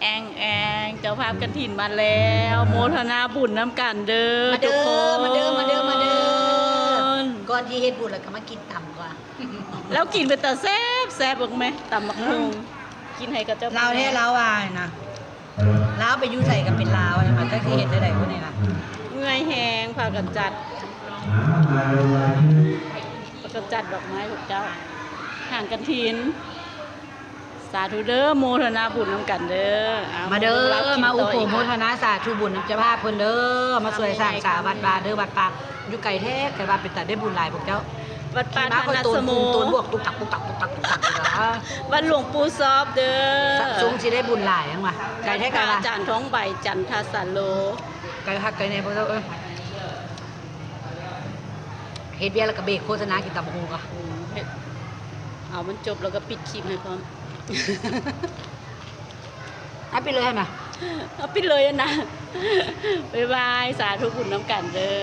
ແອງ ແອງ ເຈົ້າພາບກະຖິນມາແລ້ວ ໂມທະນາບຸນນຳກັນເດີ ມາເດີ ທຸກຄົນ ມາເດີ ມາເດີ ມາເດີ ກ່ອນທີ່ເຮັດບຸນແລ້ວກໍມາກິນຕຳກ່ອນ ລາວກິນເປັນຕາແຊບ ແຊບເບິ່ງແມ ຕຳບັກຫຸ່ງ ອືມ ກິນໃຫ້ເຂົາເຈົ້າ ລາວແທ້ລາວວ່ານະ ລາວໄປຢູ່ໃສກໍເປັນລາວນະ ມັນຈັກຊິເຮັດແນວໃດພຸ້ນນີ້ນະ ເມື່ອຍແຮງ ພາກັນຈັດ ພາກັນຈັດດອກໄມ້ພວກເຈົ້າ ຫາງກະຖິນ ສາທຸເດີ ໂມທະນາບຸນນຳກັນເດີ ເອົາ ມາເດີ ມາອຸໂພໂມທະນາສາທຸບຸນນຳເຈົ້າພາບເພິ່ນເດີ ມາຊ່ວຍສ້າງສາວັດວາເດີ ວັດປ່າ ຢູ່ໄກແທ້ ແຕ່ວ່າເປັນຕາໄດ້ບຸນຫຼາຍພວກເຈົ້າ ວັດປ່າ ມາຄ່ອຍໂຕນ ທານະສະໂມ ໂຕນບວກ ຕຸກຕັກ ຕຸກຕັກ ຕຸກຕັກ ຕຸກຕັກ ວັດຫຼວງປູ່ຊອບເດີ ສົງຊິໄດ້ບຸນຫຼາຍຫຍັງວະ ໄກແທ້ໄກວ່າ ອາຈານທອງໃບ ຈັນທະສາໂລ ໄກຄັກໄກແນ່ພວກເຈົ້າເອີຍ ເຮັດວຽກແລ້ວກໍເບຣກໂຄສະນາກິນຕຳບັກຫຸ່ງກ່ອນ ອືມ ເຮັດ ເອົາມັນຈົບແລ້ວກໍປິດຄລິບໃຫ້ພ້ອມ ເອົາປິດເລີຍຫັ້ນນະ ເອົາປິດເລີຍຫັ້ນນະ ບາຍບາຍ ສາທຸບຸນນຳກັນເດີ.